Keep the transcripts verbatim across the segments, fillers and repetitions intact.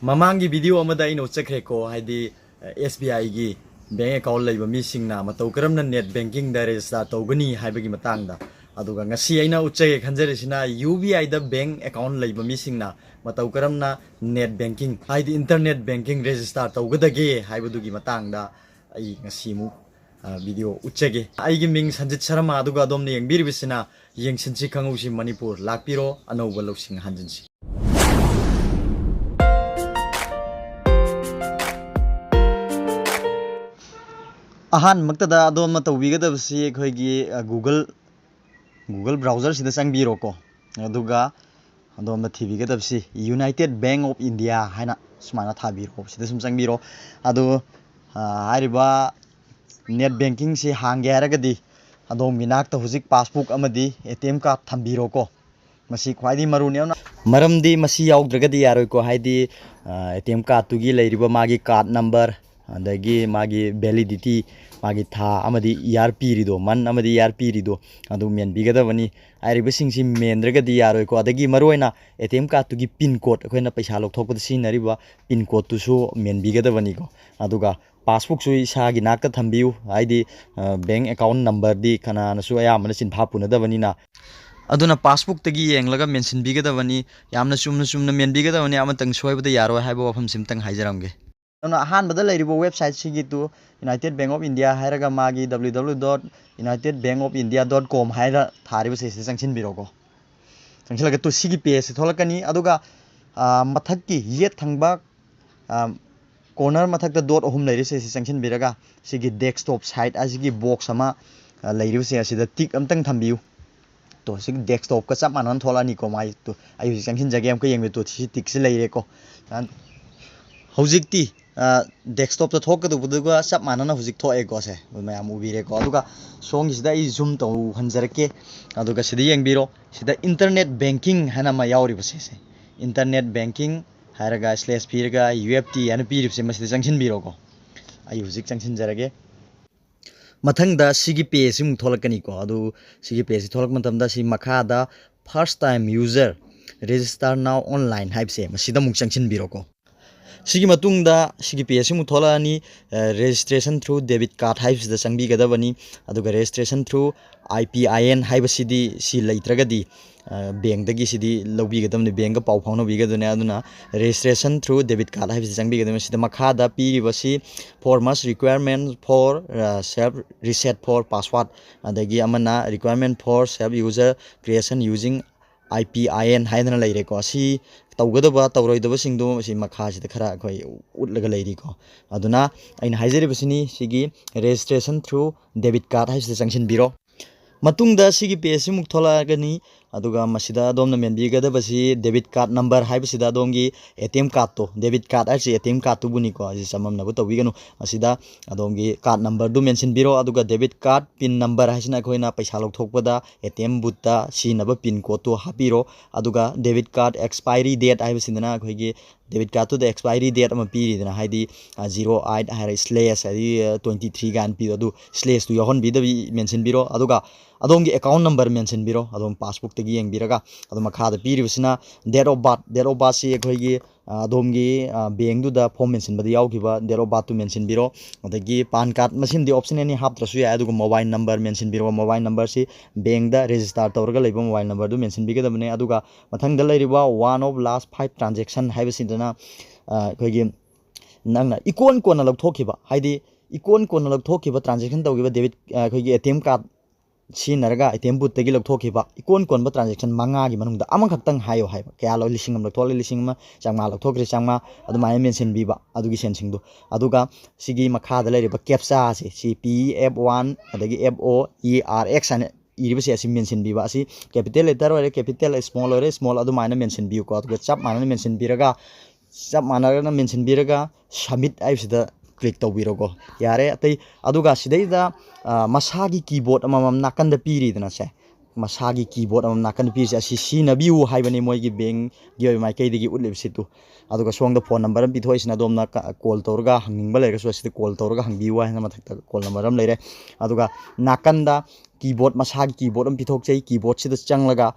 ꯃꯃꯥꯡꯒꯤ ꯚꯤꯗꯤꯑꯣ ꯑꯃꯗ ꯑꯩꯅ ꯎꯠꯆꯈ꯭ꯔꯦꯀꯣ, ꯍꯥꯏꯗꯤ ꯑꯦꯁ ꯕꯤ ꯑꯥꯏꯒꯤ ꯕꯦꯡ ꯑꯦꯀꯥꯎꯟ ꯂꯩꯕ ꯃꯤꯁꯤꯡꯅ ꯃꯇꯧ ꯀꯔꯝꯅ ꯅꯦꯠ ꯕꯦꯡꯀꯤꯡꯗ ꯔꯦꯖꯤꯁꯇꯥꯔ ꯇꯧꯒꯅꯤ ꯍꯥꯏꯕꯒꯤ ꯃꯇꯥꯡꯗ꯫ ꯑꯗꯨꯒ ꯉꯁꯤ ꯑꯩꯅ ꯎꯠꯆꯒꯦ ꯈꯟꯖꯔꯤꯁꯤꯅ ꯌꯨ ꯕꯤ ꯑꯥꯏꯗ ꯕꯦꯡ ꯑꯦꯀꯥꯎꯟ ꯂꯩꯕ ꯃꯤꯁꯤꯡꯅ ꯃꯇꯧ ꯀꯔꯝꯅ ꯅꯦꯠ ꯕꯦꯡꯀꯤꯡ, ꯍꯥꯏꯗꯤ ꯏꯟꯇꯔꯅꯦꯠ ꯕꯦꯡꯀꯤꯡ ꯔꯦꯖꯤꯁꯇꯥꯔ ꯇꯧꯒꯗꯒꯦ ꯍꯥꯏꯕꯗꯨꯒꯤ ꯃꯇꯥꯡꯗ ꯑꯩ ꯉꯁꯤꯃꯨꯛ, ꯑ, ꯚꯤꯗꯤꯑꯣ ꯎꯠꯆꯒꯦ꯫ ꯑꯩꯒꯤ ꯃꯤꯡ ꯁꯟꯖꯤꯠ ꯁꯔꯃ, ꯑꯗꯨꯒ ꯑꯗꯣꯝꯅ ꯌꯦꯡꯕꯤꯔꯤꯕꯁꯤꯅ ꯌꯦꯡꯁꯤꯟꯁꯤ ꯈꯪꯍꯧꯁꯤ ꯃꯅꯤꯄꯨꯔ꯫ ꯂꯥꯛꯄꯤꯔꯣ, ꯑꯅꯧꯕ ꯂꯧꯁꯤꯡ ꯍꯟꯖꯤꯟꯁꯤ꯫ ꯑꯍꯥꯟꯕꯃꯛꯇꯗ ꯑꯗꯣꯝꯅ ꯇꯧꯕꯤꯒꯗꯕꯁꯤ ꯑꯩꯈꯣꯏꯒꯤ, ꯑ, Google, Google browserꯁꯤꯗ ꯆꯪꯕꯤꯔꯣꯀꯣ꯫ ꯑꯗꯨꯒ ꯑꯗꯣꯝꯅ ꯊꯤꯕꯤꯒꯗꯕꯁꯤ United Bank of India ꯍꯥꯏꯅ ꯁꯨꯃꯥꯏꯅ ꯊꯥꯕꯤꯔꯣ꯫ ꯁꯤꯗ ꯁꯨꯝ ꯆꯪꯕꯤꯔꯣ꯫ ꯑꯗꯨ, ꯑ, ꯍꯥꯏꯔꯤꯕ ꯅꯦꯠ ꯕꯦꯡꯀꯤꯡꯁꯤ ꯍꯥꯡꯒꯦ ꯍꯥꯏꯔꯒꯗꯤ ꯑꯗꯣꯝꯒꯤ ꯅꯥꯛꯇ ꯍꯧꯖꯤꯛ ꯄꯥꯁꯕꯨꯛ ꯑꯃꯗꯤ ꯑꯦ ꯇꯤ ꯑꯦꯝ ꯀꯥꯔꯗ ꯊꯝꯕꯤꯔꯣꯀꯣ꯫ ꯃꯁꯤ ꯈ꯭ꯋꯥꯏꯗꯒꯤ ꯃꯔꯨꯅꯤ꯫ ꯑꯗꯨꯅ ꯃꯔꯝꯗꯤ ꯃꯁꯤ ꯌꯥꯎꯗ꯭ꯔꯒꯗꯤ ꯌꯥꯔꯣꯏꯀꯣ꯫ ꯍꯥꯏꯗꯤ, ꯑ, ꯑꯦ ꯇꯤ ꯑꯦꯝ ꯀꯥꯔꯗꯇꯨꯒꯤ ꯂꯩꯔꯤꯕ ꯃꯥꯒꯤ ꯀꯥꯔꯗ ꯅꯝꯕꯔ, ꯑꯗꯒꯤ ꯃꯥꯒꯤ ꯚꯦꯂꯤꯗꯤꯇꯤ, ꯃꯥꯒꯤ ꯊꯥ ꯑꯃꯗꯤ ꯏꯌꯥꯔ ꯄꯤꯔꯤꯗꯣ, ꯃꯟ ꯑꯃꯗꯤ ꯏꯌꯥꯔ ꯄꯤꯔꯤꯗꯣ, ꯑꯗꯨ ꯃꯦꯟꯕꯤꯒꯗꯕꯅꯤ꯫ ꯍꯥꯏꯔꯤꯕꯁꯤꯡꯁꯤ ꯃꯦꯟꯗ꯭ꯔꯒꯗꯤ ꯌꯥꯔꯣꯏꯀꯣ꯫ ꯑꯗꯒꯤ ꯃꯔꯨꯑꯣꯏꯅ ꯑꯦ ꯇꯤ ꯑꯦꯝ ꯀꯥꯔꯗꯇꯨꯒꯤ ꯄꯤꯟ ꯀꯣꯗ, ꯑꯩꯈꯣꯏꯅ ꯄꯩꯁꯥ ꯂꯧꯊꯣꯛꯄꯗ ꯁꯤꯖꯤꯟꯅꯔꯤꯕ ꯄꯤꯟ ꯀꯣꯗꯇꯨꯁꯨ ꯃꯦꯟꯕꯤꯒꯗꯕꯅꯤꯀꯣ꯫ ꯑꯗꯨꯒ ꯄꯥꯁꯕꯨꯛꯁꯨ ꯏꯁꯥꯒꯤ ꯅꯥꯛꯇ ꯊꯝꯕꯤꯌꯨ꯫ ꯍꯥꯏꯗꯤ, ꯑ, ꯕꯦꯡ ꯑꯦꯀꯥꯎꯟ ꯅꯝꯕꯔꯗꯤ ꯀꯅꯥꯅꯁꯨ ꯑꯌꯥꯝꯕꯅ ꯆꯤꯟꯐꯥ ꯄꯨꯅꯗꯕꯅꯤꯅ꯫ ꯑꯗꯨꯅ ꯄꯥꯁꯕꯨꯛꯇꯒꯤ ꯌꯦꯡꯂꯒ ꯃꯦꯟꯁꯤꯟꯕꯤꯒꯗꯕꯅꯤ꯫ ꯌꯥꯝꯅ ꯆꯨꯝꯅ ꯆꯨꯝꯅ ꯃꯦꯟꯕꯤꯒꯗꯕꯅꯤ꯫ ꯑꯃꯇꯪ ꯁꯣꯏꯕꯗ ꯌꯥꯔꯣꯏ ꯍꯥꯏꯕ ꯋꯥꯐꯝꯁꯤꯃꯇꯪ ꯍꯥꯏꯖꯔꯝꯒꯦ꯫ ꯑꯗꯨꯅ ꯑꯍꯥꯟꯕꯗ ꯂꯩꯔꯤꯕ ꯋꯦꯕꯁꯥꯏꯠꯁꯤꯒꯤꯗꯨ United Bank of India ꯍꯥꯏꯔꯒ ꯃꯥꯒꯤ W W W dot united bank of india dot com ꯍꯥꯏꯔ ꯊꯥꯔꯤꯕꯁꯦ ꯁꯤꯗ ꯆꯪꯁꯤꯟꯕꯤꯔꯣꯀꯣ꯫ ꯆꯪꯁꯤꯜꯂꯒ ꯇꯨ ꯁꯤꯒꯤ ꯄꯦꯖꯁꯤ ꯊꯣꯛꯂꯛꯀꯅꯤ꯫ ꯑꯗꯨꯒ, ꯑ, ꯃꯊꯛꯀꯤ ꯌꯦꯠ ꯊꯪꯕ, ꯑ, ꯀꯣꯔꯅꯔ ꯃꯊꯛꯇ ꯗꯣꯠ ꯑꯍꯨꯝ ꯂꯩꯔꯤꯁꯦ ꯁꯤ ꯆꯪꯁꯤꯟꯕꯤꯔꯒ ꯁꯤꯒꯤ ꯗꯦꯁꯛꯇꯣꯞ ꯁꯥꯏꯠ ꯑꯁꯤꯒꯤ ꯕꯣꯛꯁ ꯑꯃ, ꯑ, ꯂꯩꯔꯤꯕꯁꯦ ꯑꯁꯤꯗ ꯇꯤꯛ ꯑꯝꯇꯪ ꯊꯝꯕꯤꯌꯨ꯫ ꯇꯣ, ꯁꯤ ꯗꯦꯁꯛꯇꯣꯞꯀ ꯆꯞ ꯃꯥꯟꯅꯅ ꯊꯣꯛꯂꯛꯑꯅꯤꯀꯣ꯫ ꯃꯥꯏ ꯇꯨ, ꯑꯩ ꯍꯧꯖꯤꯛ ꯆꯪꯁꯤꯟꯖꯒꯦ, ꯑꯃꯨꯛꯀ ꯌꯦꯡꯕꯤꯌꯨ꯫ ꯇꯨ, ꯁꯤ ꯇꯤꯛꯁꯤ ꯂꯩꯔꯦꯀꯣ꯫ ꯍꯧꯖꯤꯛꯇꯤ, ꯑ, ꯗꯦꯁꯛꯇꯣꯞꯇ ꯊꯣꯛꯀꯗꯧꯕꯗꯨꯒ ꯆꯞ ꯃꯥꯟꯅꯅ ꯍꯧꯖꯤꯛ ꯊꯣꯛꯑꯦꯀꯣ꯫ ꯁꯦ ꯃꯌꯥꯝ ꯎꯕꯤꯔꯦꯀꯣ꯫ ꯑꯗꯨꯒ ꯁꯣꯝꯒꯤꯁꯤꯗ ꯑꯩ ꯖꯨꯝ ꯇꯧꯍꯟꯖꯔꯛꯀꯦ꯫ ꯑꯗꯨꯒ ꯁꯤꯗ ꯌꯦꯡꯕꯤꯔꯣ꯫ ꯁꯤꯗ ꯏꯟꯇꯔꯅꯦꯠ ꯕꯦꯡꯀꯤꯡ ꯍꯥꯏꯅ ꯑꯃ ꯌꯥꯎꯔꯤꯕꯁꯦ, ꯁꯦ ꯏꯟꯇꯔꯅꯦꯠ ꯕꯦꯡꯀꯤꯡ ꯍꯥꯏꯔꯒ ꯁ꯭ꯂꯦꯁ ꯄꯤꯔꯒ ꯌꯨ ꯑꯦꯐ ꯇꯤ ꯍꯥꯏꯅ ꯄꯤꯔꯤꯕꯁꯦ, ꯃꯁꯤꯗ ꯆꯪꯁꯤꯟꯕꯤꯔꯣꯀꯣ꯫ ꯑꯩ ꯍꯧꯖꯤꯛ ꯆꯪꯁꯤꯟꯖꯔꯒꯦ꯫ ꯃꯊꯪꯗ ꯁꯤꯒꯤ ꯄꯦꯖꯁꯤꯃꯨꯛ ꯊꯣꯛꯂꯛꯀꯅꯤꯀꯣ꯫ ꯑꯗꯨ ꯁꯤꯒꯤ ꯄꯦꯖꯁꯤ ꯊꯣꯛꯂꯛꯄ ꯃꯇꯝꯗ ꯁꯤ ꯃꯈꯥꯗ "First time user, register now online" ꯍꯥꯏꯕꯁꯦ, ꯃꯁꯤꯗ ꯑꯃꯨꯛ ꯆꯪꯁꯤꯟꯕꯤꯔꯣꯀꯣ꯫ ꯁꯤꯒꯤ ꯃꯇꯨꯡꯗ ꯁꯤꯒꯤ ꯄꯦꯖꯁꯤꯃꯨꯛ ꯊꯣꯛꯂꯛꯑꯅꯤ꯫ Registration through debit card ꯍꯥꯏꯕꯁꯤꯗ ꯆꯪꯕꯤꯒꯗꯕꯅꯤ꯫ ꯑꯗꯨꯒ registration through I P I N ꯍꯥꯏꯕꯁꯤꯗꯤ ꯁꯤ ꯂꯩꯇ꯭ꯔꯒꯗꯤ ꯕꯦꯡꯗꯒꯤ ꯁꯤꯗꯤ ꯂꯧꯕꯤꯒꯗꯕꯅꯤ, ꯕꯦꯡꯒ ꯄꯥꯎ ꯐꯥꯎꯅꯕꯤꯒꯗꯕꯅꯤ꯫ ꯑꯗꯨꯅ registration through debit card ꯍꯥꯏꯕꯁꯤ ꯆꯪꯕꯤꯒꯗꯕꯅꯤ꯫ ꯁꯤꯗ ꯃꯈꯥꯗ ꯄꯤꯔꯤꯕꯁꯤ foremost requirement for self reset for password, ꯑꯗꯒꯤ ꯑꯃꯅ requirement for self user creation using I P I N ꯍꯥꯏꯗꯅ ꯂꯩꯔꯦꯀꯣ꯫ ꯑꯁꯤ ꯇꯧꯒꯗꯕ ꯇꯧꯔꯣꯏꯗꯕꯁꯤꯡꯗꯣ ꯁꯤ ꯃꯈꯥꯁꯤꯗ ꯈꯔ ꯑꯩꯈꯣꯏ ꯎꯠꯂꯒ ꯂꯩꯔꯤꯀꯣ꯫ ꯑꯗꯨꯅ ꯑꯩꯅ ꯍꯥꯏꯖꯔꯤꯕꯁꯤꯅꯤ, ꯁꯤꯒꯤ registration through debit card ꯍꯥꯏꯁꯤꯗ ꯆꯪꯁꯤꯟꯕꯤꯔꯣ꯫ ꯃꯇꯨꯡꯗ ꯁꯤꯒꯤ ꯄꯦꯖꯁꯤꯃꯨꯛ ꯊꯣꯛꯂꯛꯑꯒꯅꯤ꯫ ꯑꯗꯨꯒ ꯃꯁꯤꯗ ꯑꯗꯣꯝꯅ ꯃꯦꯟꯕꯤꯒꯗꯕꯁꯤ debit card number ꯍꯥꯏꯕꯁꯤꯗ ꯑꯗꯣꯝꯒꯤ A T M cardꯇꯣ, debit card ꯍꯥꯏꯁꯤ A T M cardꯇꯨꯕꯨꯅꯤꯀꯣ꯫ ꯑꯁꯤ ꯆꯃꯝꯅꯕ ꯇꯧꯕꯤꯒꯅꯨ꯫ ꯑꯁꯤꯗ ꯑꯗꯣꯝꯒꯤ card numberꯗꯨ ꯃꯦꯟꯁꯤꯟꯕꯤꯔꯣ꯫ ꯑꯗꯨꯒ debit card pin number ꯍꯥꯏꯁꯤꯅ ꯑꯩꯈꯣꯏꯅ ꯄꯩꯁꯥ ꯂꯧꯊꯣꯛꯄꯗ A T M boothꯇ ꯁꯤꯖꯤꯟꯅꯕ pin codeꯇꯨ ꯍꯥꯞꯄꯤꯔꯣ꯫ ꯑꯗꯨꯒ debit card expiry date ꯍꯥꯏꯕꯁꯤꯗꯅ ꯑꯩꯈꯣꯏꯒꯤ debit cardꯇꯨꯗ expiry date ꯑꯃ ꯄꯤꯔꯤꯗꯅ, ꯍꯥꯏꯗꯤ zero eight ꯍꯥꯏꯔ slash ꯍꯥꯏꯗꯤ twenty three ꯀꯥꯏꯅ ꯄꯤꯕ, ꯑꯗꯨ slashꯇꯨ ꯌꯥꯎꯍꯟꯕꯤꯗꯕꯤ ꯃꯦꯟꯁꯤꯟꯕꯤꯔꯣ꯫ ꯑꯗꯨꯒ ꯑꯗꯣꯝꯒꯤ account number ꯃꯦꯟꯁꯤꯟꯕꯤꯔꯣ, ꯑꯗꯣꯝ passbookꯇꯒꯤ ꯌꯦꯡꯕꯤꯔꯒ꯫ ꯑꯗꯣ ꯃꯈꯥꯗ ꯄꯤꯔꯤꯕꯁꯤꯅ date of birth, date of birthꯁꯤ ꯑꯩꯈꯣꯏꯒꯤ ꯑꯗꯣꯝꯒꯤ ꯕꯦꯡꯗꯨꯗ form ꯃꯦꯟꯁꯤꯟꯕꯗ ꯌꯥꯎꯈꯤꯕ date of birthꯇꯨ ꯃꯦꯟꯁꯤꯟꯕꯤꯔꯣ꯫ ꯑꯗꯒꯤ PAN card, ꯃꯁꯤꯃꯗꯤ optionalꯅꯤ, ꯍꯥꯞꯇ꯭ꯔꯁꯨ ꯌꯥꯏ꯫ ꯑꯗꯨꯒ mobile number ꯃꯦꯟꯁꯤꯟꯕꯤꯔꯣ, mobile numberꯁꯤ ꯕꯦꯡꯗ register ꯇꯧꯔꯒ ꯂꯩꯕ mobile numberꯗꯨ ꯃꯦꯟꯁꯤꯟꯕꯤꯒꯗꯕꯅꯤ꯫ ꯑꯗꯨꯒ ꯃꯊꯪꯗ ꯂꯩꯔꯤꯕ one of last five transaction ꯍꯥꯏꯕꯁꯤꯗꯅ ꯑꯩꯈꯣꯏꯒꯤ ꯅꯪꯅ ꯏꯀꯣꯟ ꯀꯣꯟꯅ ꯂꯧꯊꯣꯛꯈꯤꯕ, ꯍꯥꯏꯗꯤ ꯏꯀꯣꯟ ꯀꯣꯟꯅ ꯂꯧꯊꯣꯛꯈꯤꯕ transaction ꯇꯧꯈꯤꯕ debit, ꯑꯩꯈꯣꯏꯒꯤ A T M card ꯁꯤꯖꯤꯟꯅꯔꯒ A T M boothꯇꯒꯤ ꯂꯧꯊꯣꯛꯈꯤꯕ ꯏꯀꯣꯟ ꯀꯣꯟꯕ transaction ꯃꯉꯥꯒꯤ ꯃꯅꯨꯡꯗ ꯑꯃꯈꯛꯇꯪ ꯍꯥꯏꯌꯣ ꯍꯥꯏꯕ꯫ ꯀꯌꯥ ꯂꯧ-, ꯂꯤꯁꯤꯡ ꯑꯃ ꯂꯧꯊꯣꯛꯂꯦ, ꯂꯤꯁꯤꯡ ꯑꯃ, ꯆꯥꯝꯃꯉꯥ ꯂꯧꯊꯣꯛꯈ꯭ꯔꯦ, ꯆꯥꯝꯃꯉꯥ, ꯑꯗꯨꯃꯥꯏꯅ ꯃꯦꯟꯁꯤꯟꯕꯤꯕ ꯑꯗꯨꯒꯤ ꯁꯦꯟꯁꯤꯡꯗꯣ꯫ ꯑꯗꯨꯒ ꯁꯤꯒꯤ ꯃꯈꯥꯗ ꯂꯩꯔꯤꯕ captchaꯁꯦ, ꯁꯤ P F one ꯑꯗꯒꯤ F O E R X ꯍꯥꯏꯅ ꯏꯔꯤꯕꯁꯦ ꯑꯁꯤ ꯃꯦꯟꯁꯤꯟꯕꯤꯕ꯫ ꯑꯁꯤ capital letter ꯑꯣꯏꯔꯦ capital, small ꯑꯣꯏꯔꯦ small, ꯑꯗꯨꯃꯥꯏꯅ ꯃꯦꯟꯁꯤꯟꯕꯤꯌꯨꯀꯣ꯫ ꯑꯗꯨꯒ ꯆꯞ ꯃꯥꯟꯅꯅ ꯃꯦꯟꯁꯤꯟꯕꯤꯔꯒ, ꯆꯞ ꯃꯥꯟꯅꯅ ꯃꯦꯟꯁꯤꯟꯕꯤꯔꯒ submit ꯍꯥꯏꯕꯁꯤꯗ click ꯇꯧꯕꯤꯔꯣꯀꯣ꯫ ꯌꯥꯔꯦ꯫ ꯑꯇꯩ, ꯑꯗꯨꯒ ꯁꯤꯗꯩꯗ ꯃꯁꯥꯒꯤ keyboard ꯑꯃꯃꯝ ꯅꯥꯀꯟꯗ ꯄꯤꯔꯤꯗꯅ ꯁꯦ, ꯃꯁꯥꯒꯤ keyboard ꯑꯃꯃꯝ ꯅꯥꯀꯟꯗ ꯄꯤꯔꯤꯁꯦ ꯑꯁꯤ ꯁꯤꯖꯤꯟꯅꯕꯤꯌꯨ ꯍꯥꯏꯕꯅꯤ ꯃꯣꯏꯒꯤ bankꯒꯤ ꯑꯣꯏꯕ ꯃꯥꯏꯀꯩꯗꯒꯤ ꯎꯠꯂꯤꯕꯁꯤꯗꯨ꯫ ꯑꯗꯨꯒ ꯁꯣꯝꯗ phone number ꯑꯃ ꯄꯤꯊꯣꯛꯏꯁꯤꯅ ꯑꯗꯣꯝꯅ call ꯇꯧꯔꯒ ꯍꯪꯅꯤꯡꯕ ꯂꯩꯔꯒꯁꯨ ꯑꯁꯤꯗ call ꯇꯧꯔꯒ ꯍꯪꯕꯤꯌꯨ ꯍꯥꯏꯅ ꯃꯊꯛꯇ call number ꯑꯃ ꯂꯩꯔꯦ꯫ ꯑꯗꯨꯒ ꯅꯥꯀꯟꯗ keyboard, ꯃꯁꯥꯒꯤ keyboard ꯑꯃ ꯄꯤꯊꯣꯛꯆꯩ꯫ Keyboardꯁꯤꯗ ꯆꯪꯂꯒ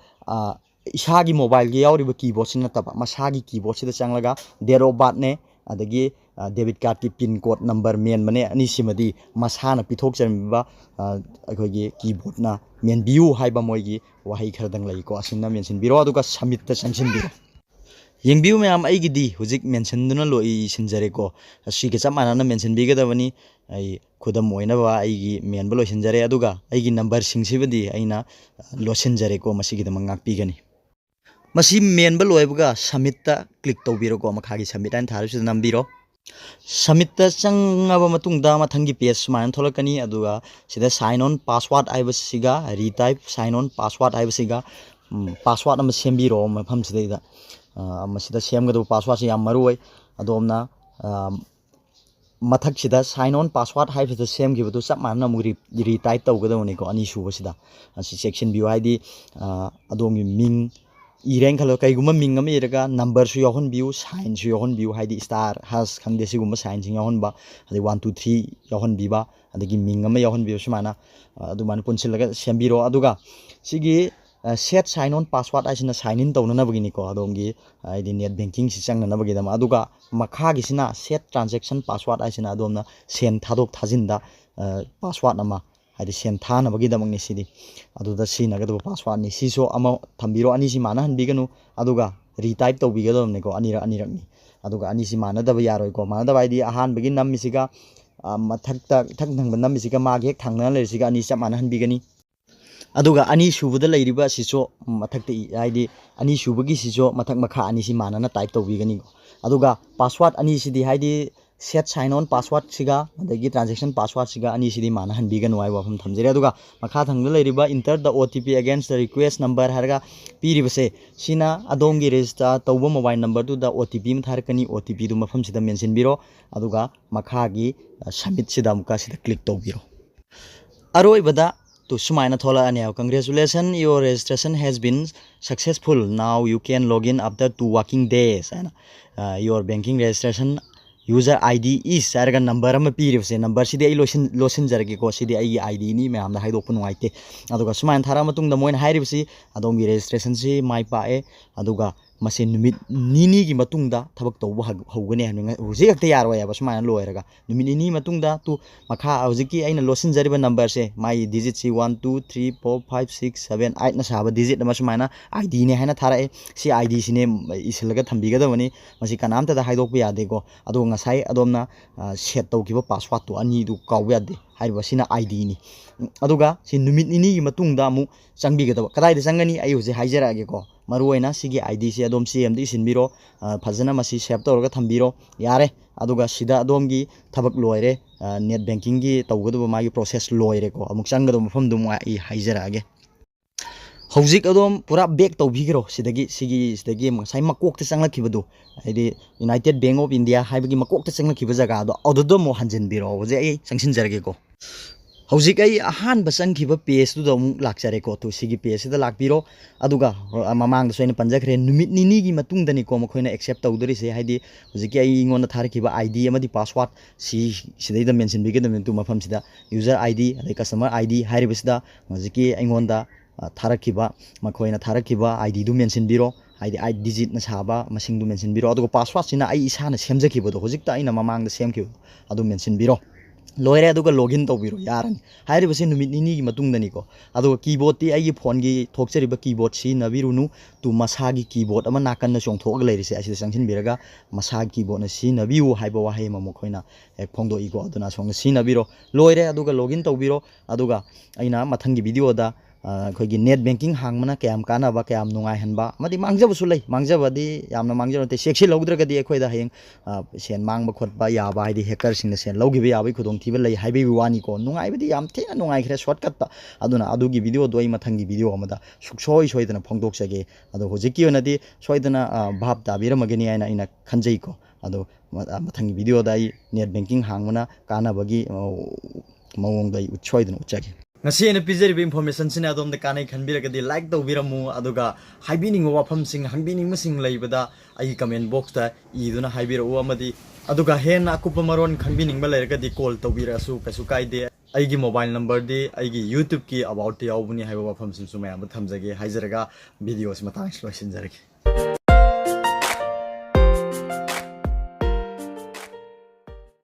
ꯏꯁꯥꯒꯤ mobileꯒꯤ ꯌꯥꯎꯔꯤꯕ keyboardꯁꯤ ꯅꯠꯇꯕ ꯃꯁꯥꯒꯤ keyboardꯁꯤꯗ ꯆꯪꯂꯒ date of birthꯅꯦ, ꯑꯗꯒꯤ debit cardꯀꯤ pin code number ꯃꯦꯟꯕꯅꯦ꯫ ꯑꯅꯤꯁꯤꯃꯗꯤ ꯃꯁꯥꯅ ꯄꯤꯊꯣꯛꯆꯔꯝꯃꯤꯕ ꯑꯩꯈꯣꯏꯒꯤ keyboardꯅ ꯃꯦꯟꯕꯤꯌꯨ ꯍꯥꯏꯕ ꯃꯣꯏꯒꯤ ꯋꯥꯍꯩ ꯈꯔꯗꯪ ꯂꯩꯀꯣ꯫ ꯑꯁꯤꯅ ꯃꯦꯟꯁꯤꯟꯕꯤꯔꯣ, ꯑꯗꯨꯒ submitꯇ ꯆꯪꯁꯤꯟꯕꯤꯔꯣ꯫ ꯌꯦꯡꯕꯤꯌꯨ ꯃꯌꯥꯝ, ꯑꯩꯒꯤꯗꯤ ꯍꯧꯖꯤꯛ ꯃꯦꯟꯁꯤꯟꯗꯨꯅ ꯂꯣꯏꯁꯤꯟꯖꯔꯦꯀꯣ꯫ ꯑꯁꯤꯒ ꯆꯞ ꯃꯥꯟꯅꯅ ꯃꯦꯟꯁꯤꯟꯕꯤꯒꯗꯕꯅꯤ꯫ ꯑꯩ ꯈꯨꯗꯝ ꯑꯣꯏꯅꯕ ꯑꯩꯒꯤ ꯃꯦꯟꯕ ꯂꯣꯏꯁꯤꯟꯖꯔꯦ, ꯑꯗꯨꯒ ꯑꯩꯒꯤ numberꯁꯤꯡꯁꯤꯕꯨꯗꯤ ꯑꯩꯅ ꯂꯣꯠꯁꯤꯟꯖꯔꯦꯀꯣ꯫ ꯃꯁꯤꯒꯤꯗꯃꯛ ꯉꯥꯛꯄꯤꯒꯅꯤ꯫ ꯃꯁꯤ ꯃꯦꯟꯕ ꯂꯣꯏꯕꯒ submitꯇ click ꯇꯧꯕꯤꯔꯣꯀꯣ꯫ ꯃꯈꯥꯒꯤ submit ꯍꯥꯏꯅ ꯊꯥꯔꯤꯕꯁꯤꯗ ꯅꯝꯕꯤꯔꯣ꯫ Submitꯇ ꯆꯪꯉꯕ ꯃꯇꯨꯡꯗ ꯃꯊꯪꯒꯤ page ꯁꯨꯃꯥꯏꯅ ꯊꯣꯛꯂꯛꯀꯅꯤ꯫ ꯑꯗꯨꯒ ꯁꯤꯗ sign on password ꯍꯥꯏꯕꯁꯤꯒ retype sign on password ꯍꯥꯏꯕꯁꯤꯒ password ꯑꯃ ꯁꯦꯝꯕꯤꯔꯣ꯫ ꯃꯐꯝꯁꯤꯗꯩꯗ ꯃꯁꯤꯗ ꯁꯦꯝꯒꯗꯕ passwordꯁꯤ ꯌꯥꯝ ꯃꯔꯨ ꯑꯣꯏ꯫ ꯑꯗꯣꯝꯅ ꯃꯊꯛꯁꯤꯗ sign on password ꯍꯥꯏꯕꯁꯤꯗ ꯁꯦꯝꯈꯤꯕꯗꯨ ꯆꯞ ꯃꯥꯟꯅꯅ ꯑꯃꯨꯛ retype ꯇꯧꯒꯗꯕꯅꯤꯀꯣ꯫ ꯑꯅꯤꯁꯨꯕꯁꯤꯗ ꯑꯁꯤ ꯆꯦꯛꯁꯤꯟꯕꯤꯌꯨ꯫ ꯍꯥꯏꯗꯤ ꯑꯗꯣꯝꯒꯤ ꯃꯤꯡ ꯏꯔꯦꯅ ꯈꯜꯂꯣ, ꯀꯩꯒꯨꯝꯕ ꯃꯤꯡ ꯑꯃ ꯏꯔꯒ numberꯁꯨ ꯌꯥꯎꯍꯟꯕꯤꯌꯨ, signꯁꯨ ꯌꯥꯎꯍꯟꯕꯤꯌꯨ꯫ ꯍꯥꯏꯗꯤ star, hash ꯈꯪꯗꯦ, ꯁꯤꯒꯨꯝꯕ signꯁꯤꯡ ꯌꯥꯎꯍꯟꯕ, ꯑꯗꯩ one two three ꯌꯥꯎꯍꯟꯕꯤꯕ, ꯑꯗꯒꯤ ꯃꯤꯡ ꯑꯃ ꯌꯥꯎꯍꯟꯕꯤꯕ, ꯁꯨꯃꯥꯏꯅ ꯑꯗꯨꯃꯥꯏꯅ ꯄꯨꯟꯁꯤꯜꯂꯒ ꯁꯦꯝꯕꯤꯔꯣ꯫ ꯑꯗꯨꯒ ꯁꯤꯒꯤ set sign on password ꯍꯥꯏꯁꯤꯅ sign in ꯇꯧꯅꯅꯕꯒꯤꯅꯤꯀꯣ, ꯑꯗꯣꯝꯒꯤ ꯍꯥꯏꯗꯤ net bankingꯁꯤ ꯆꯪꯅꯅꯕꯒꯤꯗꯃꯛ꯫ ꯑꯗꯨꯒ ꯃꯈꯥꯒꯤꯁꯤꯅ set transaction password ꯍꯥꯏꯁꯤꯅ ꯑꯗꯣꯝꯅ ꯁꯦꯟ ꯊꯥꯗꯣꯛ ꯊꯥꯖꯤꯟꯗ password ꯑꯃ, ꯍꯥꯏꯗꯤ ꯁꯦꯟ ꯊꯥꯅꯕꯒꯤꯗꯃꯛꯅꯤ ꯁꯤꯗꯤ꯫ ꯑꯗꯨꯗ ꯁꯤꯖꯤꯟꯅꯒꯗꯕ passwordꯅꯤ꯫ ꯁꯤꯁꯨ ꯑꯃ ꯊꯝꯕꯤꯔꯣ, ꯑꯅꯤꯁꯤ ꯃꯥꯟꯅꯍꯟꯕꯤꯒꯅꯨ꯫ ꯑꯗꯨꯒ retype ꯇꯧꯕꯤꯒꯗꯕꯅꯤꯀꯣ, ꯑꯅꯤꯔꯛ ꯑꯅꯤꯔꯛꯅꯤ꯫ ꯑꯗꯨꯒ ꯑꯅꯤꯁꯤ ꯃꯥꯟꯅꯗꯕ ꯌꯥꯔꯣꯏꯀꯣ꯫ ꯃꯥꯟꯅꯗꯕ ꯍꯥꯏꯗꯤ ꯑꯍꯥꯟꯕꯒꯤ ꯅꯝꯃꯤꯁꯤꯒ ꯃꯊꯛꯇ ꯏꯊꯪ ꯊꯪꯕ ꯅꯝꯃꯤꯁꯤꯒ ꯃꯥꯒꯤ ꯍꯦꯛ ꯊꯪꯅꯅ ꯂꯩꯔꯤꯁꯤꯒ ꯑꯅꯤ ꯆꯞ ꯃꯥꯟꯅꯍꯟꯕꯤꯒꯅꯤ꯫ ꯑꯗꯨꯒ ꯑꯅꯤꯁꯨꯕꯗ ꯂꯩꯔꯤꯕ ꯑꯁꯤꯁꯨ ꯃꯊꯛꯇ ꯏ-, ꯍꯥꯏꯗꯤ ꯑꯅꯤꯁꯨꯕꯒꯤꯁꯤꯁꯨ ꯃꯊꯛ ꯃꯈꯥ ꯑꯅꯤꯁꯤ ꯃꯥꯟꯅꯅ type ꯇꯧꯕꯤꯒꯅꯤꯀꯣ꯫ ꯑꯗꯨꯒ password ꯑꯅꯤꯁꯤꯗꯤ, ꯍꯥꯏꯗꯤ set sign on passwordꯁꯤꯒ ꯑꯗꯒꯤ transaction passwordꯁꯤꯒ ꯑꯅꯤꯁꯤꯗꯤ ꯃꯥꯟꯅꯍꯟꯕꯤꯒꯅꯨ ꯍꯥꯏꯕ ꯋꯥꯐꯝ ꯊꯝꯖꯔꯤ꯫ ꯑꯗꯨꯒ ꯃꯈꯥ ꯊꯪꯕꯗ ꯂꯩꯔꯤꯕ enter the O T P against the request number ꯍꯥꯏꯔꯒ ꯄꯤꯔꯤꯕꯁꯦ, ꯁꯤꯅ ꯑꯗꯣꯝꯒꯤ register ꯇꯧꯕ mobile numberꯗꯨꯗ O T P ꯑꯃ ꯊꯥꯔꯛꯀꯅꯤ꯫ O T Pꯗꯨ ꯃꯐꯝꯁꯤꯗ ꯃꯦꯟꯁꯤꯟꯕꯤꯔꯣ꯫ ꯑꯗꯨꯒ ꯃꯈꯥꯒꯤ submitꯁꯤꯗ ꯑꯃꯨꯛꯀ ꯁꯤꯗ click ꯇꯧꯕꯤꯔꯣ꯫ ꯑꯔꯣꯏꯕꯗ ꯇꯨ ꯁꯨꯃꯥꯏꯅ ꯊꯣꯛꯂꯛꯑꯅꯦꯕ, "Congratulations, your registration has been successful. Now you can log in after two working days" ꯍꯥꯏꯅ꯫ "Your banking registration user I D is" ꯍꯥꯏꯔꯒ number ꯑꯃ ꯄꯤꯔꯤꯕꯁꯦ, numberꯁꯤꯗꯤ ꯑꯩ ꯂꯣꯏꯁꯤꯟ-, ꯂꯣꯠꯁꯤꯟꯖꯔꯒꯦꯀꯣ꯫ ꯁꯤꯗꯤ ꯑꯩꯒꯤ I Dꯅꯤ, ꯃꯌꯥꯝꯗ ꯍꯥꯏꯗꯣꯛꯄ ꯅꯨꯡꯉꯥꯏꯇꯦ꯫ ꯑꯗꯨꯒ ꯁꯨꯃꯥꯏꯅ ꯊꯥꯔꯛꯑ ꯃꯇꯨꯡꯗ ꯃꯣꯏꯅ ꯍꯥꯏꯔꯤꯕꯁꯤ, "ꯑꯗꯣꯝꯒꯤ registrationꯁꯤ ꯃꯥꯏ ꯄꯥꯛꯑꯦ, ꯑꯗꯨꯒ ꯃꯁꯦ ꯅꯨꯃꯤꯠ ꯅꯤꯅꯤꯒꯤ ꯃꯇꯨꯡꯗ ꯊꯕꯛ ꯇꯧꯕ ꯍꯧ-, ꯍꯧꯒꯅꯤ ꯍꯥꯏꯕꯅꯤ꯫ ꯉ-, ꯍꯧꯖꯤꯛ ꯍꯦꯛꯇ ꯌꯥꯔꯣꯏ ꯍꯥꯏꯕ꯫ ꯁꯨꯃꯥꯏꯅ ꯂꯣꯏꯔꯒ ꯅꯨꯃꯤꯠ ꯅꯤꯅꯤ ꯃꯇꯨꯡꯗ ꯇꯨ ꯃꯈꯥ ꯍꯧꯖꯤꯛꯀꯤ ꯑꯩꯅ ꯂꯣꯠꯁꯤꯟꯖꯔꯤꯕ numberꯁꯦ, ꯃꯥꯒꯤ digitꯁꯤ one two three four five six seven eightꯅ ꯁꯥꯕ digit ꯑꯃ ꯁꯨꯃꯥꯏꯅ IDꯅꯦ ꯍꯥꯏꯅ ꯊꯥꯔꯛꯑꯦ꯫ ꯁꯤ IDꯁꯤꯅꯦ ꯏꯁꯤꯜꯂꯒ ꯊꯝꯕꯤꯒꯗꯕꯅꯤ꯫ ꯃꯁꯤ ꯀꯅꯥꯝꯇꯗ ꯍꯥꯏꯗꯣꯛꯄ ꯌꯥꯗꯦꯀꯣ꯫ ꯑꯗꯨꯒ ꯉꯁꯥꯏ ꯑꯗꯣꯝꯅ, ꯑ, set ꯇꯧꯈꯤꯕ passwordꯇꯨ ꯑꯅꯤꯗꯨ ꯀꯥꯎꯕ ꯌꯥꯗꯦ꯫ ꯍꯥꯏꯔꯤꯕ ꯁꯤꯅ IDꯅꯤ꯫ ꯑꯗꯨꯒ ꯁꯤ ꯅꯨꯃꯤꯠ ꯅꯤꯅꯤꯒꯤ ꯃꯇꯨꯡꯗ ꯑꯃꯨꯛ ꯆꯪꯕꯤꯒꯗꯕ꯫ ꯀꯗꯥꯏꯗ ꯆꯪꯒꯅꯤ? ꯑꯩ ꯍꯧꯖꯤꯛ ꯍꯥꯏꯖꯔꯛꯑꯒꯦꯀꯣ꯫ ꯃꯔꯨꯑꯣꯏꯅ ꯁꯤꯒꯤ IDꯁꯤ ꯑꯗꯣꯝ ꯆꯦ ꯑꯃꯗ ꯏꯁꯤꯟꯕꯤꯔꯣ꯫ ꯑ, ꯐꯖꯅ ꯃꯁꯤ save ꯇꯧꯔꯒ ꯊꯝꯕꯤꯔꯣ꯫ ꯌꯥꯔꯦ꯫ ꯑꯗꯨꯒ ꯁꯤꯗ ꯑꯗꯣꯝꯒꯤ ꯊꯕꯛ ꯂꯣꯏꯔꯦ꯫ ꯑ, net bankingꯒꯤ ꯇꯧꯒꯗꯕ ꯃꯥꯒꯤ process ꯂꯣꯏꯔꯦꯀꯣ꯫ ꯑꯃꯨꯛ ꯆꯪꯒꯗꯕ ꯃꯐꯝꯗꯨ ꯑꯃꯨꯛ ꯑꯩ ꯍꯥꯏꯖꯔꯛꯑꯒꯦ꯫ ꯍꯧꯖꯤꯛ ꯑꯗꯣꯝ ꯄꯨꯔꯥ back ꯇꯧꯕꯤꯈ꯭ꯔꯣ꯫ ꯁꯤꯗꯒꯤ, ꯁꯤꯒꯤ, ꯁꯤꯗꯒꯤ ꯉꯁꯥꯏ ꯃꯀꯣꯛꯇ ꯆꯪꯂꯛꯈꯤꯕꯗꯣ, ꯍꯥꯏꯗꯤ United Bank of India ꯍꯥꯏꯕꯒꯤ ꯃꯀꯣꯛꯇ ꯆꯪꯂꯛꯈꯤꯕ ꯖꯒꯥꯗꯣ, ꯑꯗꯨꯗ ꯑꯃꯨꯛ ꯍꯟꯖꯤꯟꯕꯤꯔꯛꯑꯣ꯫ ꯍꯧꯖꯤꯛ ꯑꯩ ꯆꯪꯁꯤꯟꯖꯔꯒꯦꯀꯣ꯫ ꯍꯧꯖꯤꯛ ꯑꯩ ꯑꯍꯥꯟꯕ ꯆꯪꯈꯤꯕ pageꯇꯨꯗ ꯑꯃꯨꯛ ꯂꯥꯛꯆꯔꯦꯀꯣ꯫ ꯇꯨ, ꯁꯤꯒꯤ pageꯁꯤꯗ ꯂꯥꯛꯄꯤꯔꯣ꯫ ꯑꯗꯨꯒ, ꯑ, ꯃꯃꯥꯡꯗꯁꯨ ꯑꯩꯅ ꯄꯟꯖꯈ꯭ꯔꯦ, ꯅꯨꯃꯤꯠ ꯅꯤꯅꯤꯒꯤ ꯃꯇꯨꯡꯗꯅꯤꯀꯣ ꯃꯈꯣꯏꯅ accept ꯇꯧꯗꯣꯔꯤꯁꯦ꯫ ꯍꯥꯏꯗꯤ ꯍꯧꯖꯤꯛꯀꯤ ꯑꯩ, ꯑꯩꯉꯣꯟꯗ ꯊꯥꯔꯛꯈꯤꯕ ID ꯑꯃꯗꯤ password ꯁꯤ ꯁꯤꯗꯩꯗ mention ꯄꯤꯒꯗꯕꯅꯤ꯫ ꯇꯨ, ꯃꯐꯝꯁꯤꯗ user ID ꯑꯗꯩ customer ID ꯍꯥꯏꯔꯤꯕꯁꯤꯗ ꯍꯧꯖꯤꯛꯀꯤ ꯑꯩꯉꯣꯟꯗ, ꯑ, ꯊꯥꯔꯛꯈꯤꯕ, ꯃꯈꯣꯏꯅ ꯊꯥꯔꯛꯈꯤꯕ IDꯗꯨ mention ꯄꯤꯔꯣ꯫ ꯍꯥꯏꯗꯤ ꯑꯩꯠ digitꯅ ꯁꯥꯕ ꯃꯁꯤꯡꯗꯨ mention ꯄꯤꯔꯣ꯫ ꯑꯗꯨꯒ passwordꯁꯤꯅ ꯑꯩ ꯏꯁꯥꯅ ꯁꯦꯝꯖꯈꯤꯕꯗꯣ, ꯍꯧꯖꯤꯛꯇ ꯑꯩꯅ ꯃꯃꯥꯡꯗ ꯁꯦꯝꯈꯤꯕꯗꯣ, ꯑꯗꯨ mention ꯄꯤꯔꯣ꯫ ꯂꯣꯏꯔꯦ꯫ ꯑꯗꯨꯒ login ꯇꯧꯕꯤꯔꯣ, ꯌꯥꯔꯅꯤ꯫ ꯍꯥꯏꯔꯤꯕꯁꯤ ꯅꯨꯃꯤꯠ ꯅꯤꯅꯤꯒꯤ ꯃꯇꯨꯡꯗꯅꯤꯀꯣ꯫ ꯑꯗꯨꯒ keyboardꯇꯤ ꯑꯩꯒꯤ phoneꯒꯤ ꯊꯣꯛꯆꯔꯤꯕ keyboard ꯁꯤꯖꯤꯟꯅꯕꯤꯔꯨꯅꯨ꯫ ꯇꯨ, ꯃꯁꯥꯒꯤ keyboard ꯑꯃ ꯅꯥꯀꯟꯗ ꯆꯣꯡꯊꯣꯛꯑꯒ ꯂꯩꯔꯤꯁꯦ, ꯑꯁꯤꯗ ꯆꯪꯁꯤꯟꯕꯤꯔꯒ ꯃꯁꯥꯒꯤ keyboardꯅ ꯁꯤꯖꯤꯟꯅꯕꯤꯌꯨ ꯍꯥꯏꯕ ꯋꯥꯍꯩ ꯑꯃ ꯃꯈꯣꯏꯅ ꯍꯦꯛ ꯐꯣꯡꯗꯣꯛꯏꯀꯣ꯫ ꯑꯗꯨꯅ ꯑꯁꯣꯝꯅ ꯁꯤꯖꯤꯟꯅꯕꯤꯔꯣ꯫ ꯂꯣꯏꯔꯦ꯫ ꯑꯗꯨꯒ login ꯇꯧꯕꯤꯔꯣ꯫ ꯑꯗꯨꯒ ꯑꯩꯅ ꯃꯊꯪꯒꯤ videoꯗ, ꯑ, ꯑꯩꯈꯣꯏꯒꯤ net banking ꯍꯥꯡꯕꯅ ꯀꯌꯥꯝ ꯀꯥꯟꯅꯕ, ꯀꯌꯥꯝ ꯅꯨꯡꯉꯥꯏꯍꯟꯕ ꯑꯃꯗꯤ ꯃꯥꯡꯖꯕꯁꯨ ꯂꯩ꯫ ꯃꯥꯡꯖꯕꯗꯤ ꯌꯥꯝꯅ ꯃꯥꯡꯖꯕ ꯅꯠꯇꯦ꯫ ꯆꯦꯛꯁꯤꯜꯍꯧꯗ꯭ꯔꯒꯗꯤ ꯑꯩꯈꯣꯏꯗ ꯍꯌꯦꯡ, ꯑ, ꯁꯦꯟ ꯃꯥꯡꯕ ꯈꯣꯠꯄ ꯌꯥꯕ, ꯍꯥꯏꯗꯤ hackerꯁꯤꯡꯅ ꯁꯦꯟ ꯂꯧꯈꯤꯕ ꯌꯥꯕꯒꯤ ꯈꯨꯗꯣꯡꯊꯤꯕ ꯂꯩ ꯍꯥꯏꯕꯒꯤ ꯋꯥꯅꯤꯀꯣ꯫ ꯅꯨꯡꯉꯥꯏꯕꯗꯤ ꯌꯥꯝ ꯊꯤꯅ ꯅꯨꯡꯉꯥꯏꯈ꯭ꯔꯦ shortcutꯇ꯫ ꯑꯗꯨꯅ ꯑꯗꯨꯒꯤ videoꯗꯣ ꯑꯩ ꯃꯊꯪꯒꯤ video ꯑꯃꯗ ꯁꯨꯡꯁꯣꯏ ꯁꯣꯏꯗꯅ ꯐꯣꯡꯗꯣꯛꯆꯒꯦ꯫ ꯑꯗꯣ ꯍꯧꯖꯤꯛꯀꯤ ꯑꯣꯏꯅꯗꯤ ꯁꯣꯏꯗꯅ, ꯑ, ꯚꯥꯞ ꯇꯥꯕꯤꯔꯝꯃꯒꯅꯤ ꯍꯥꯏꯅ ꯑꯩꯅ ꯈꯟꯖꯩꯀꯣ꯫ ꯑꯗꯣ ꯃ-, ꯑ, ꯃꯊꯪꯒꯤ videoꯗ ꯑꯩ net banking ꯍꯥꯡꯕꯅ ꯀꯥꯟꯅꯕꯒꯤ, ꯑ, ꯃꯑꯣꯡꯗ ꯑꯩ ꯎꯠ-, ꯁꯣꯏꯗꯅ ꯎꯠꯆꯒꯦ꯫ ꯉꯁꯤ ꯑꯩꯅ ꯄꯤꯖꯔꯤꯕ informationꯁꯤꯅ ꯑꯗꯣꯝꯗ ꯀꯥꯟꯅꯩ ꯈꯟꯕꯤꯔꯒꯗꯤ like ꯇꯧꯕꯤꯔꯝꯃꯨ, ꯑꯗꯨꯒ ꯍꯥꯏꯕꯤꯅꯤꯡꯕ ꯋꯥꯐꯝꯁꯤꯡ, ꯍꯪꯕꯤꯅꯤꯡꯕꯁꯤꯡ ꯂꯩꯕꯗ ꯑꯩꯒꯤ comment boxꯇ ꯏꯗꯨꯅ ꯍꯥꯏꯕꯤꯔꯛꯎ, ꯑꯃꯗꯤ ꯑꯗꯨꯒ ꯍꯦꯟꯅ ꯑꯀꯨꯞꯄ ꯃꯔꯣꯟ ꯈꯪꯕꯤꯅꯤꯡꯕ ꯂꯩꯔꯒꯗꯤ call ꯇꯧꯕꯤꯔꯛꯑꯁꯨ ꯀꯩꯁꯨ ꯀꯥꯏꯗꯦ꯫ ꯑꯩꯒꯤ mobile numberꯗꯤ ꯑꯩꯒꯤ YouTubeꯀꯤ aboutꯇ ꯌꯥꯎꯕꯅꯤ ꯍꯥꯏꯕ ꯋꯥꯐꯝꯁꯤꯡꯁꯨ ꯃꯌꯥꯝꯗ ꯊꯝꯖꯒꯦ ꯍꯥꯏꯖꯔꯒ videoꯁꯤ ꯃꯇꯥꯡꯁꯤ ꯂꯣꯏꯁꯤꯟꯖꯔꯒꯦ꯫